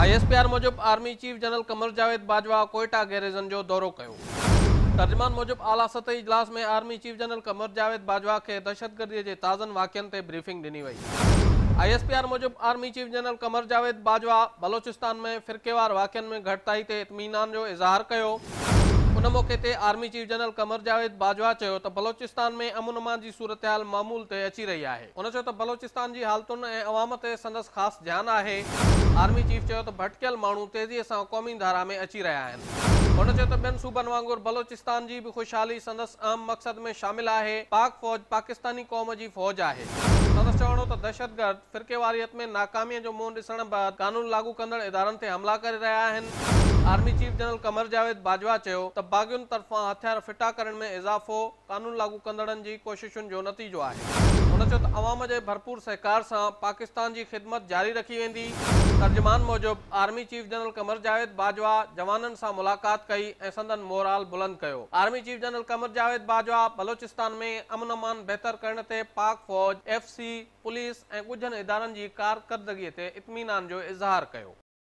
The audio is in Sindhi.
I S P R موجب army chief general Qamar Javed Bajwa Quetta garrison جو دورو ڪيو. ترجمان موجب اعليٰ سطحي اجلاس ۾ army chief general Qamar Javed Bajwa کي دهشتگردي جي تازن واقعن تي بريفنگ ڏني وئي. I S P R موجب army chief general Qamar Javed Bajwa Balochistan ۾ فرقيوار واقعن ۾ گهٽتائي تي اطمينان جو اظهار ڪيو. ان موقعي تي army chief general Qamar Javed Bajwa چيو ته بلوچستان ۾ امن امان جي صورتحال معمول تي اچي رهي آهي. هن چيو ته بلوچستان جي حالتن ۽ عوام تي سندس خاص ڌيان آهي. آرمي چيف چيو ته ڀٽڪيل ماڻهو تيزي سان قومي ڌارا ۾ اچي رهيا آهن. هن چيو ته ٻين صوبن وانگر بلوچستان جي به خوشحالي سندس اهم مقصد ۾ شامل آهي، پاڪ فوج پاڪستاني قوم جي فوج آهي. سندس چوڻ هو ته دهشتگرد فرقيواريت ۾ ناڪامي جو منهن ڏسڻ بعد قانون لاڳو ڪندڙ ادارن تي حملا ڪري رهيا آهن. Army chief general Qamar Javed Bajwa چيو ته باغين طرفان هٿيار ڦٽا ڪرڻ ۾ اضافو قانون لاڳو ڪندڙن جي ڪوششن جو نتيجو آهي. هن چيو ته عوام جي ڀرپور سهڪار سان پاڪستان جي خدمت جاري رکي ويندي. ترجمان موجب army chief general Qamar Javed Bajwa جوانن سان ملاقات ڪئي ۽ سندن مورال بلند ڪيو. Army chief general Qamar Javed Bajwa Balochistan ۾ امن امان بهتر ڪرڻ تي پاڪ فوج، ايف سي، پوليس ۽ ڳجهن ادارن جي ڪارڪردگي تي اطمينان جو اظهار ڪيو.